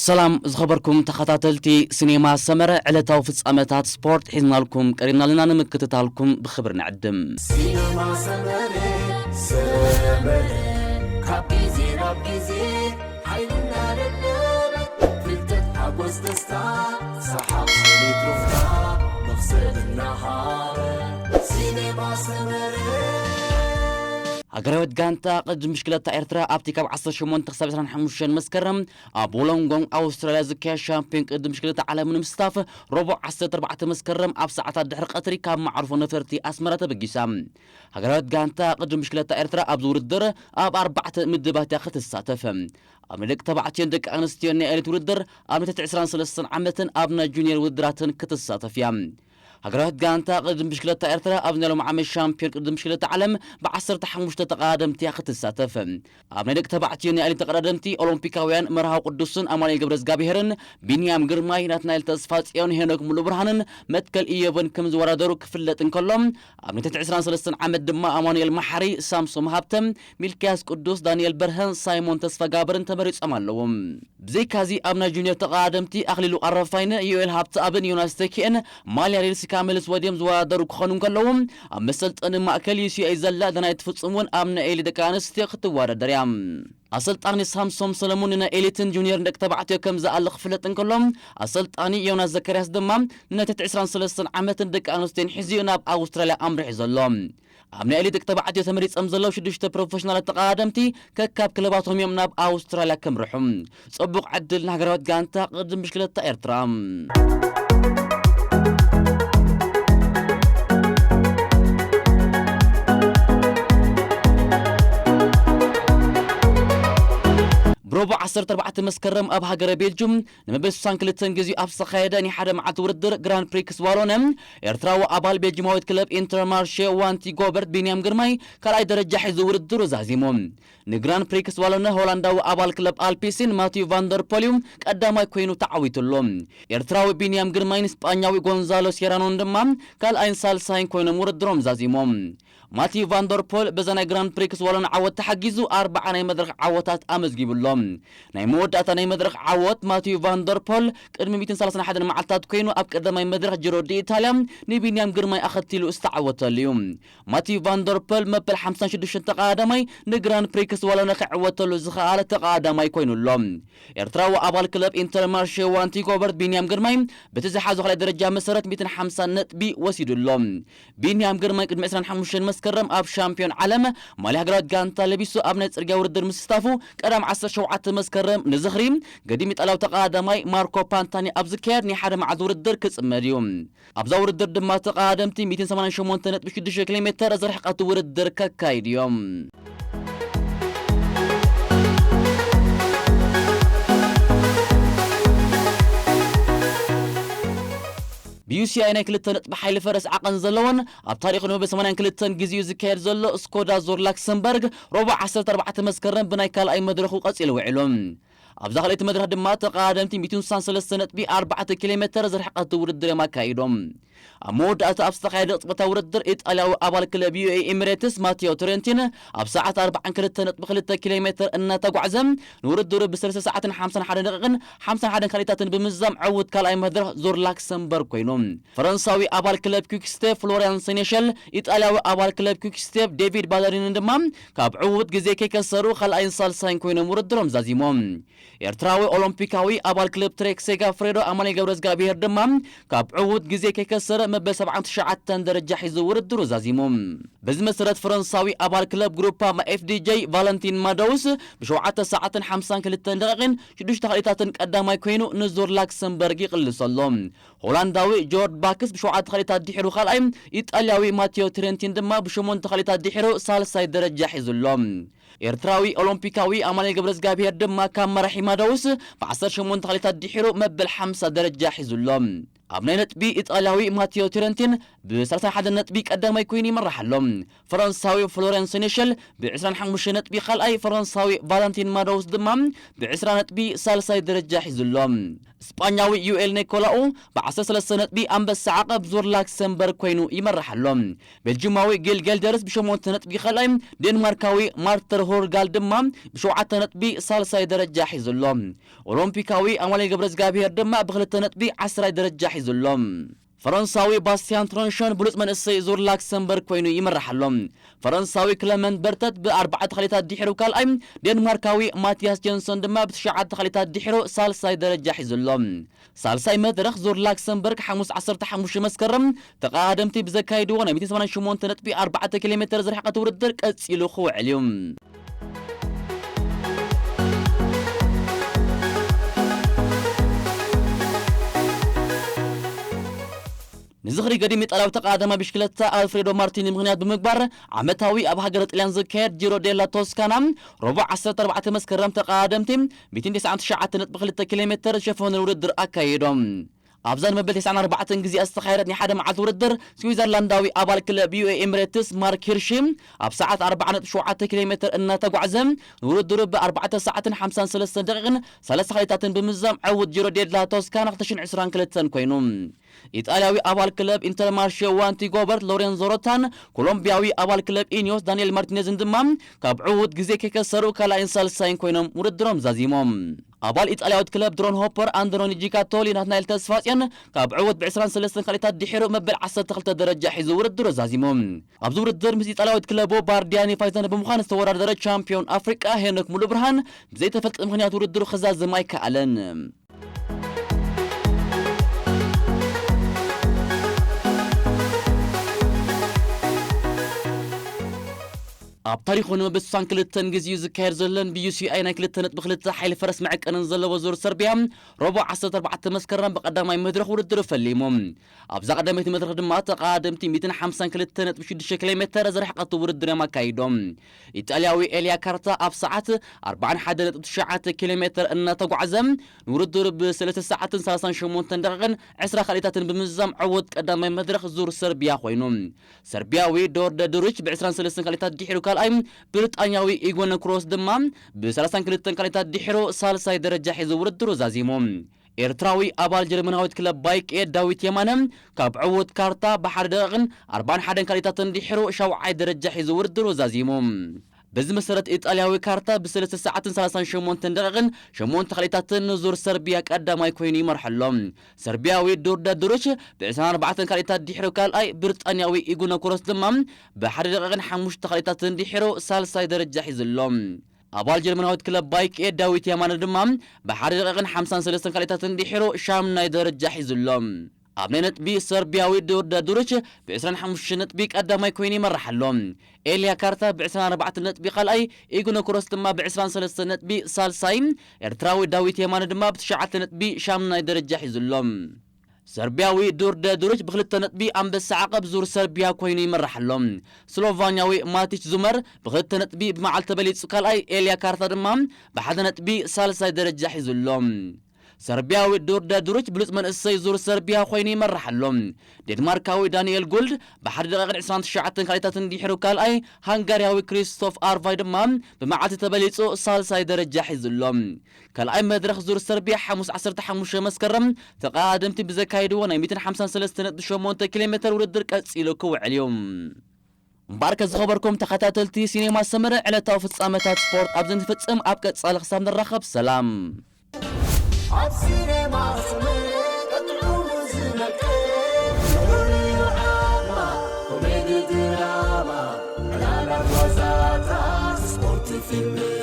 ሰላም ዝኸበርኩም ተኸታተልቲ ሲኔማ ሰመረ፣ ዕለታዊ ፍጻመታት ስፖርት ሒዝናልኩም ቀሪብና ኣለና። ንምክትታልኩም ብኽብሪ ንዕድም። ሲነማ ሰመረ፣ ሰመረ፣ ካብ ግዜ ናብ ግዜ ሓይልና ደለበ፣ ፍልጠት፣ ሓጎስ፣ ደስታ፣ ሰሓቕ፣ ስኒት፣ ሩፍታ፣ መኽሰብ እናሃበ። ሲነማ ሰመረ። ሃገራዊት ጋንታ ቅድድም ብሽክለታ ኤርትራ ኣብቲ ካብ ዓሰርተ ሸሞንተ ክሳብ ዕስራን ሓሙሽተን መስከረም ኣብ ወሎንጎንግ ኣውስትራልያ ዝካየድ ሻምፒዮን ቅድድም ብሽክለታ ዓለም ንምስታፍ፣ ረቡዕ ዓሰርተ ኣርባዕተ መስከረም ኣብ ሰዓታት ድሕሪ ቀትሪ ካብ መዓርፎ ነፈርቲ ኣስመራ ተበጊሳ። ሃገራዊት ጋንታ ቅድድም ብሽክለታ ኤርትራ ኣብዚ ውድድር ኣብ ኣርባዕተ ምድባት እያ ክትሳተፍ። ኣብ ናይ ደቂ ተባዕትዮን ደቂ ኣንስትዮን ናይ ኤሊት ውድድር፣ ኣብ ናይ ትሕቲ ዕስራን ሰለስተን ዓመትን ኣብ ናይ ጁኒየር ውድድራትን ክትሳተፍ እያ። ሃገራዊት ጋንታ ቅድድም ብሽክለታ ኤርትራ ኣብዚ ናይ ሎሚ ዓመት ሻምፒዮን ቅድድም ብሽክለታ ዓለም ብዓሰርተ ሓሙሽተ ተቐዳደምቲ እያ ክትሳተፍ። ኣብ ናይ ደቂ ተባዕትዮ ናይ ኤሊት ተቐዳደምቲ ኦሎምፒካውያን መርሃዊ ቅዱስን ኣማኑኤል ገብረዝጋብሄርን፣ ቢንያም ግርማይ፣ ናትናኤል ተስፋጽዮን፣ ሄኖክ ሙሉብርሃንን መትከል ኢዮብን ከም ዝወዳደሩ ክፍለጥ እንከሎ፣ ኣብ ናይ ትሕቲ ዕስራን ሰለስተን ዓመት ድማ ኣማኑኤል መሓሪ፣ ሳምሶም ሃብተ፣ ሚልክያስ ቅዱስ፣ ዳንኤል በርሀን ሳይሞን ተስፋጋብርን ተመሪጾም ኣለዉ። ብዘይካዚ ኣብ ናይ ጁኒየር ተቐዳደምቲ ኣኽሊሉ ኣረፋይነ፣ ዮኤል ሃብተኣብን ዮናስ ተኪኤን ማልያ ሌድሲ ካሜልስ ወድዮም ዝወዳደሩ ክኾኑ እንከለዉ፣ ኣብ መሰልጠኒ ማእከል ዩ ሲ ኣይ ዘላ ዳናይት ፍጹም እውን ኣብ ናይ ኤሊ ደቂ ኣንስትዮ ክትወዳደር እያ። ኣሰልጣኒ ሳምሶም ሰለሙን ንናይ ኤሊትን ጁኒየርን ደቂ ተባዕትዮ ከም ዝኣሊ ክፍለጥ እንከሎ፣ ኣሰልጣኒ ዮናስ ዘካርያስ ድማ ንናይ ትሕቲ ዕስራን ሰለስተን ዓመትን ደቂ ኣንስትዮን ሒዙ ናብ ኣውስትራልያ ኣምሪሑ ዘሎ። ኣብ ናይ ኤሊት ደቂ ተባዕትዮ ተመሪጾም ዘለዉ ሽዱሽተ ፕሮፌሽናላት ተቐዳደምቲ ከካብ ክለባቶም እዮም ናብ ኣውስትራልያ ከምርሑ። ጽቡቕ ዕድል ንሃገራዊት ጋንታ ቅድድም ብሽክለታ ኤርትራ። ብረቡዕ ዓሰርተ ኣርባዕተ መስከረም ኣብ ሃገረ ቤልጁም ንመበል ስሳን ክልተን ግዜኡ ኣብ ዝተኻየደ ናይ ሓደ መዓልቲ ውድድር ግራንድ ፕሪክስ ዋሎነ፣ ኤርትራዊ ኣባል ቤልጂማዊት ክለብ ኢንተርማርሼ ዋንቲ ጎበርት ቢንያም ግርማይ ካልኣይ ደረጃ ሒዙ ውድድሩ ዛዚሙ። ንግራንድ ፕሪክስ ዋሎነ ሆላንዳዊ ኣባል ክለብ ኣልፒሲን ማቲዩ ቫንደርፖል እዩ ቀዳማይ ኮይኑ ተዓዊቱ ኣሎ። ኤርትራዊ ቢንያም ግርማይን ስጳኛዊ ጎንዛሎ ሴራኖን ድማ ካልኣይን ሳልሳይን ኮይኖም ውድድሮም ዛዚሞም። ማቲዩ ቫንደርፖል በዛ ናይ ግራንድ ፕሪክስ ዋሎነ ዓወት ተሓጊዙ ኣርባዓ ናይ መድረኽ ዓወታት ኣመዝጊቡ ኣሎ። ናይ መወዳእታ ናይ መድረኽ ዓወት ማቲዩ ቫንደርፖል ቅድሚ ሚእትን ሰላሳን ሓደን መዓልታት ኮይኑ ኣብ ቀዳማይ መድረኽ ጂሮ ዲ ኢታልያ ንቢንያም ግርማይ ኣኸቲሉ ዝተዓወተሉ እዩ። ማቲዩ ቫንደርፖል መበል ሓምሳን ሽዱሽተን ተቐዳዳማይ ንግራንድ ፕሪክስ ዋሎነ ክዕወተሉ ዝኸኣለ ተቐዳዳማይ ኮይኑ ኣሎ። ኤርትራዊ ኣባል ክለብ ኢንተርማርሼ ዋንቲ ጎበርት ቢንያም ግርማይ በቲ ዝሓዞ ካልኣይ ደረጃ መሰረት ሚእትን ሓምሳን ነጥቢ ወሲዱ ኣሎ። ቢንያም ግርማይ ቅድሚ ዕስራን ሓሙሽተን መስከረም ኣብ ሻምፒዮን ዓለም ማልያ ሃገራዊት ጋንታ ለቢሱ ኣብ ናይ ጽርግያ ውድድር ምስታፉ፣ ቀዳም ዓሰርተ ሸውዓተ መስከረም ንዝኽሪ ገዲም ኢጣልያዊ ተቐዳዳማይ ማርኮ ፓንታኒ ኣብ ዝካየድ ናይ ሓደ መዓልቲ ውድድር ክጽመድ እዩ። ኣብዛ ውድድር ድማ ተቐዳደምቲ ሚእትን ሰማንያን ሸሞንተ ነጥቢ ሽዱሽተ ኪሎ ሜተር ዝርሕቀት ውድድር ከካይዱ እዮም። ብ ዩ ሲ ኣይ ናይ ክልተ ነጥቢ ሓይሊ ፈረስ ዓቐን ዘለዎን ኣብ ታሪኹ ንመበል ሰማንያን ክልተን ግዜኡ ዝካየድ ዘሎ ስኮዳ ዙር ላክሰምበርግ ረቡዕ ዓሰርተ ኣርባዕተ መስከረም ብናይ ካልኣይ መድረኹ ቀጺሉ ውዒሉ። ኣብዛ ካልኣይቲ መድረኽ ድማ ተቐዳደምቲ ሚእትን ስሳን ሰለስተ ነጥቢ ኣርባዕተ ኪሎ ሜተር ዝርሕቀት ውድድር እዮም ኣካይዶም። ኣብ መወዳእታ ኣብ ዝተኻየደ ቅጽበታዊ ውድድር ኢጣልያዊ ኣባል ክለብ ዩ ኤ ኢ ኤሚሬትስ ማቴዮ ትሬንቲን ኣብ ሰዓት ኣርባዓን ክልተ ነጥቢ ክልተ ኪሎ ሜተር እናተጓዕዘ ንውድድሩ ብ ሰለስተ ሰዓትን ሓምሳን ሓደን ደቂቕን ሓምሳን ሓደን ካልኢታትን ብምዝዛም ዕዉት ካልኣይ መድረኽ ዙር ላክሰምበርግ ኮይኑ። ፈረንሳዊ ኣባል ክለብ ኲክስቴፕ ፍሎሪያን ሴኔሸል፣ ኢጣልያዊ ኣባል ክለብ ኲክስቴፕ ዴቪድ ባለሪንን ድማ ካብ ዕዉት ግዜ ከይከሰሩ ካልኣይን ሳልሳይን ኮይኖም ውድድሮም ዛዚሞም። ኤርትራዊ ኦሎምፒካዊ ኣባል ክለብ ትሬክ ሴጋፍሬዶ ኣማኑኤል ገብረዝጋብሄር ድማ ካብ ዕዉት ግዜ ከይከሰረ መበል ሰብዓን ትሽዓተን ደረጃ ሒዙ ውድድሩ ዛዚሙ። በዚ መሰረት ፈረንሳዊ ኣባል ክለብ ግሩፓ ኤፍ ዲ ጄ ቫለንቲን ማደውስ ብሸውዓተ ሰዓትን ሓምሳን ክልተን ደቂቕን ሽዱሽተ ካልኢታትን ቀዳማይ ኮይኑ ንዙር ላክሰምበርግ ይቕልስ ኣሎ። ሆላንዳዊ ጆርድ ባክስ ብሸውዓተ ካልኢታት ድሒሩ ካልኣይ፣ ኢጣልያዊ ማቴዮ ትሬንቲን ድማ ብሸሞንተ ካልኢታት ድሒሩ ሳልሳይ ደረጃ ሒዙ ኣሎ። ኤርትራዊ ኦሎምፒካዊ ኣማኑኤል ገብረዝጋብሄር ድማ ካብ መራሒ ማደውስ ብዓሰርተ ሸሞንተ ካልኢታት ድሒሩ መበል ሓምሳ ደረጃ ሒዙ ኣሎ። ኣብ ናይ ነጥቢ ኢጣልያዊ ማቴዮ ቴረንቲን ብ ሰላሳ ሓደ ነጥቢ ቀዳማይ ኮይኑ ይመራሕ ኣሎ። ፈረንሳዊ ፍሎረን ሴኔሸል ብ ዕስራን ሓሙሽተ ነጥቢ ካልኣይ፣ ፈረንሳዊ ቫለንቲን ማዶውስ ድማ ብ ዕስራ ነጥቢ ሳልሳይ ደረጃ ሒዙ ኣሎ። ስጳኛዊ ዩኤል ኒኮላኡ ብ ዓሰርተ ሰለስተ ነጥቢ ኣንበሳ ዓቐብ ዙር ላክሰምበርግ ኮይኑ ይመራሕ ኣሎ። ቤልጂማዊ ጊል ጌልደርስ ብሸሞንተ ነጥቢ ካልኣይ፣ ዴንማርካዊ ማርተር ሆርጋል ድማ ብሸውዓተ ነጥቢ ሳልሳይ ደረጃ ሒዙ ኣሎ። ኦሎምፒካዊ ኣማኑኤል ገብረዝጋብሄር ድማ ብክልተ ነጥቢ ዓስራይ ደረጃ ሒዙ ኣሎ። ፈረንሳዊ ባስቲያን ትሮንሾን ብሉጽ መንእሰይ ዙር ላክሰምበርግ ኮይኑ ይመራሕ ኣሎ። ፈረንሳዊ ክለመንት በርተት ብኣርባዕተ ካልኢታት ድሒሩ ካልኣይ፣ ዴንማርካዊ ማቲያስ ጀንሰን ድማ ብትሽዓተ ካልኢታት ድሒሩ ሳልሳይ ደረጃ ሒዙ ኣሎ። ሳልሳይ መድረኽ ዙር ላክሰምበርግ ሓሙስ ዓሰርተ ሓሙሽተ መስከረም ተቐዳደምቲ ብዘካይድዎ ናይ ሚእትን ሰማንያን ሸሞንተ ነጥቢ ኣርባዕተ ኪሎ ሜተር ዝርሕቐት ውድድር ቀጺሉ ክውዕል እዩ። ንዝኽሪ ገዲም ኢጣልያዊ ተቐዳዳማይ ብሽክለታ ኣልፍሬዶ ማርቲኒ ምኽንያት ብምግባር፣ ዓመታዊ ኣብ ሃገረ ጥልያን ዝካየድ ጂሮ ዴላ ቶስካና ረቡዕ ዓሰርተ ኣርባዕተ መስከረም ተቐዳደምቲ ሚእትን ተስዓን ትሽዓተ ነጥቢ ክልተ ኪሎ ሜተር ዝሸፈነ ውድድር ኣካይዶም። ኣብዛ ንመበል ተስዓን ኣርባዕተን ግዜ ዝተኻየደት ናይ ሓደ መዓልቲ ውድድር፣ ስዊዘርላንዳዊ ኣባል ክለብ ዩ ኤ ኤ ኤምሬትስ ማርክ ሂርሺ ኣብ ሰዓት ኣርባዓ ነጥቢ ሸውዓተ ኪሎ ሜተር እናተጓዕዘ፣ ንውድድሩ ብ ኣርባዕተ ሰዓትን ሓምሳን ሰለስተን ደቂቕን ሰለስተ ካልኢታትን ብምዝዛም ዕዉት ጂሮ ዴላ ቶስካና ክልተ ሽሕን ዕስራን ክልተን ኮይኑ። ኢጣልያዊ ኣባል ክለብ ኢንተርማርሼ ዋንቲ ጎበርት ሎሬንዞ ሮታን ኮሎምቢያዊ ኣባል ክለብ ኢኒዮስ ዳንኤል ማርቲኔዝን ድማ ካብ ዕዉት ግዜ ከይከሰሩ ካልኣይን ሳልሳይን ኮይኖም ውድድሮም ዛዚሞም። ኣባል ኢጣልያዊት ክለብ ድሮን ሆፐር ኣንድሮኒ ጂካቶሊ ናትናኤል ተስፋጽዮን ካብ ዕዉት ብ ዕስራን ሰለስተን ካልኢታት ድሒሩ መበል ዓሰርተ ክልተ ደረጃ ሒዙ ውድድሩ ዛዚሙ። ኣብዚ ውድድር ምስ ኢጣልያዊት ክለቡ ባርዲያኒ ፋይዘን ብምዃን ዝተወዳደረ ቻምፒዮን ኣፍሪቃ ሄኖክ ሙሉብርሃን ብዘይተፈልጠ ምኽንያት ውድድሩ ክዛዝም ኣይከኣለን። ኣብ ታሪኹ ንመበል ስሳን ክልተን ግዜኡ ዝካየድ ዘለን ብ ዩ ሲ ኣይ ናይ ክልተ ነጥቢ ክልተ ሓይሊ ፈረስ መዐቀንን ዘለዎ ዙር ሰርቢያ፣ ረቡዕ ዓሰርተ ኣርባዕተ መስከረም ብቐዳማይ መድረኽ ውድድሩ ፈሊሙ። ኣብዛ ቀዳመይቲ መድረኽ ድማ ተቐዳደምቲ ሚእትን ሓምሳን ክልተ ነጥቢ ሽዱሽተ ኪሎ ሜተር ዝረሕቐቱ ውድድር እዮም ኣካይዶም። ኢጣልያዊ ኤልያ ካርታ ኣብ ሰዓት ኣርባዓን ሓደ ነጥቢ ትሽዓተ ኪሎ ሜተር እናተጓዕዘ፣ ንውድድሩ ብሰለስተ ሰዓትን ሰላሳን ሸሞንተን ደቂቕን ዕስራ ካልኢታትን ብምዝዛም ዕዉት ቀዳማይ መድረኽ ዙር ሰርቢያ ኮይኑ። ሰርቢያዊ ዶርደ ዱሪች ብ ዕስራን ሰለስተን ካልኢታት ድሒሩ ካልኣይ፣ ብሪጣንያዊ ኢጎነ ክሮስ ድማ ብ ሰላሳን ክልተን ካልኢታት ድሒሩ ሳልሳይ ደረጃ ሒዙ ውድድሩ ዛዚሙ። ኤርትራዊ ኣባል ጀርመናዊት ክለብ ባይክ ኤድ ዳዊት የማነ ካብ ዕዉት ካርታ ብሓደ ደቂቕን ኣርባዓን ሓደን ካልኢታትን ድሒሩ ሻውዓይ ደረጃ ሒዙ ውድድሩ ዛዚሙ። በዚ መሰረት ኢጣልያዊ ካርታ ብሰለስተ ሰዓትን ሰላሳን ሸሞንተን ደቂቕን ሸሞንተ ካልኢታትን ንዙር ሰርቢያ ቀዳማይ ኮይኑ ይመርሖ ኣሎ። ሰርቢያዊ ዱርደ ዱሪች ብ ዕስራን ኣርባዕተን ካልኢታት ድሒሩ ካልኣይ፣ ብሪጣንያዊ ኢጉነ ኮሮስ ድማ ብሓደ ደቂቕን ሓሙሽተ ካልኢታትን ድሒሩ ሳልሳይ ደረጃ ሒዙ ኣሎ። ኣባል ጀርመናዊት ክለብ ባይክ ኤድ ዳዊት የማነ ድማ ብሓደ ደቂቕን ሓምሳን ሰለስተን ካልኢታትን ድሒሩ ሻምናይ ደረጃ ሒዙ ኣሎ። ኣብ ናይ ነጥቢ ሰርቢያዊ ዱርደ ዱሪች ብ ዕስራን ሓሙሽተ ነጥቢ ቀዳማይ ኮይኑ ይመርሕ ኣሎ። ኤልያ ካርታ ብ ዕስራን ኣርባዕተን ነጥቢ ካልኣይ፣ ኢጉነ ኮሮስ ድማ ብ ዕስራን ሰለስተን ነጥቢ ሳልሳይ፣ ኤርትራዊ ዳዊት የማነ ድማ ብ ትሽዓተ ነጥቢ ሻምናይ ደረጃ ሒዙ ኣሎ። ሰርቢያዊ ዱርደ ዱሪች ብክልተ ነጥቢ ኣንበሳ ዓቐብ ዙር ሰርቢያ ኮይኑ ይመርሕ ኣሎ። ስሎቫንያዊ ማቲች ዙመር ብክልተ ነጥቢ ብመዓልቲ ተበሊጹ ካልኣይ፣ ኤልያ ካርታ ድማ ብሓደ ነጥቢ ሳልሳይ ደረጃ ሒዙ ኣሎ። ሰርቢያዊ ዱርደ ዱሪች ብሉጽ መንእሰይ ዙር ሰርቢያ ኮይኑ ይመርሕ ኣሎ። ዴንማርካዊ ዳንኤል ጉልድ ብሓደ ደቂቕን ዕስራን ትሽዓተን ካልኢታትን ድሒሩ ካልኣይ፣ ሃንጋርያዊ ክሪስቶፍ ኣርቫይ ድማ ብመዓልቲ ተበሊጹ ሳልሳይ ደረጃ ሒዙ ኣሎ። ካልኣይ መድረኽ ዙር ሰርቢያ ሓሙስ ዓሰርተ ሓሙሽተ መስከረም ተቐዳደምቲ ብዘካይድዎ ናይ ሚእትን ሓምሳን ሰለስተ ነጥቢ ሸሞንተ ኪሎ ሜተር ውድድር ቀጺሉ ክውዕል እዩ። እምበኣርከ ዝኸበርኩም ተኸታተልቲ ሲኔማ ሰመረ፣ ዕለታዊ ፍጻመታት ስፖርት ኣብዚ ንፍጽም። ኣብ ቀጻሊ ክሳብ ንራኸብ ሰላም። ኣብ ሲኔማ ሰመረ ቀጥዑ ዝመልከት ፍሉይ ዓማ፣ ኮሜዲ ድራማ፣ ዕላላት ዋዛታት፣ ስፖርት ፊልም